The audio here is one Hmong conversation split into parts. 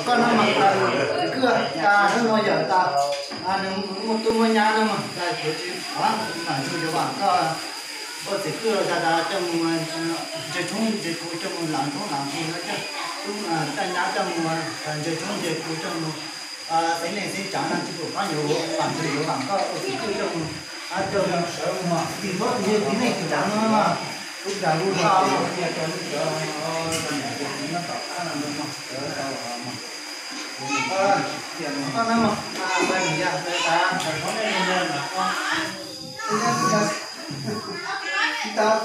Koj no mas tas txiv kwj tas hnub no yawm tas nws muaj tub muaj nyab no mas tas yuav tsis vam ntxwg yuav vam koj ua txiv kwj los tas tas coj mus ntses tshoob ntses kuv coj mus lam tshoob lam kuv no coj tub coj nyab coj mus ntses tshoob ntses kuv coj mus xeev neeg xeev tsav no tsis pum qab yuav vam ntxwg yuav vam koj ua txiv kwj coj mus coj mus tim huab tim yawg tim neej tim tsav no mas kuv dag lub no Hnub no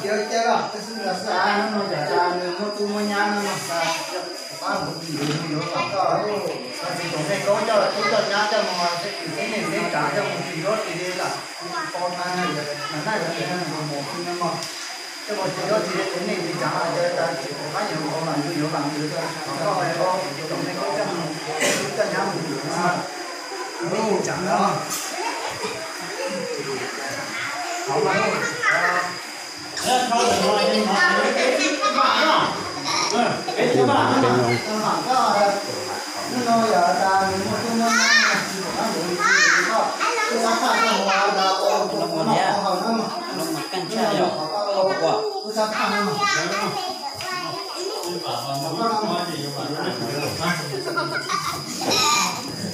yog tas nws muaj tub muaj nyab no mas tas pab mus tis yuav mus yuav kom koj txiv tub nej koob coj tub coj nyab coj mus xeeb neeg xeeb tsav coj mus tis yuav tis li lam pau na yog nas naj yog mus mus xwb no mog. Coj mus tis yuav tis li tis neej tis tsav no ces tas tsis pom qab yuav mus lam yuav yuav lam yuav coj txiv tub nej koob coj mus tub coj nyab mus tis yuav tis tsav no.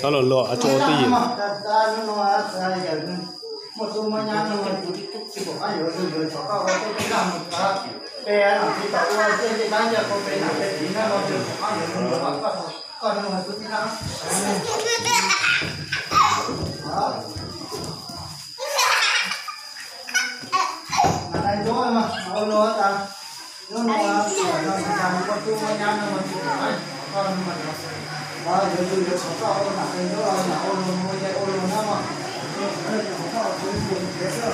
Txhob luag luag tso tij. Muaj tub muaj nyab no kuv tsis pom qab yuav lwm yuav tsov koj ua tej tij laug mus txog pem nam txiv tau ua tej tej dab ntawd ua pem nam pem txiv no los tsis pom qab yuav lwm yuav vam koj, koj no tus tij laug. Mas dai ncuab mas ua luag tas hnub no no mas tas muaj tub muaj nyab no mas tsis pom qab yuav koj no mas yuav lwm yuav tsov koj ua nam pem ncuab los yam ua luag mus ua ces ua luag no mas ua luag mus ua ces ua luag mus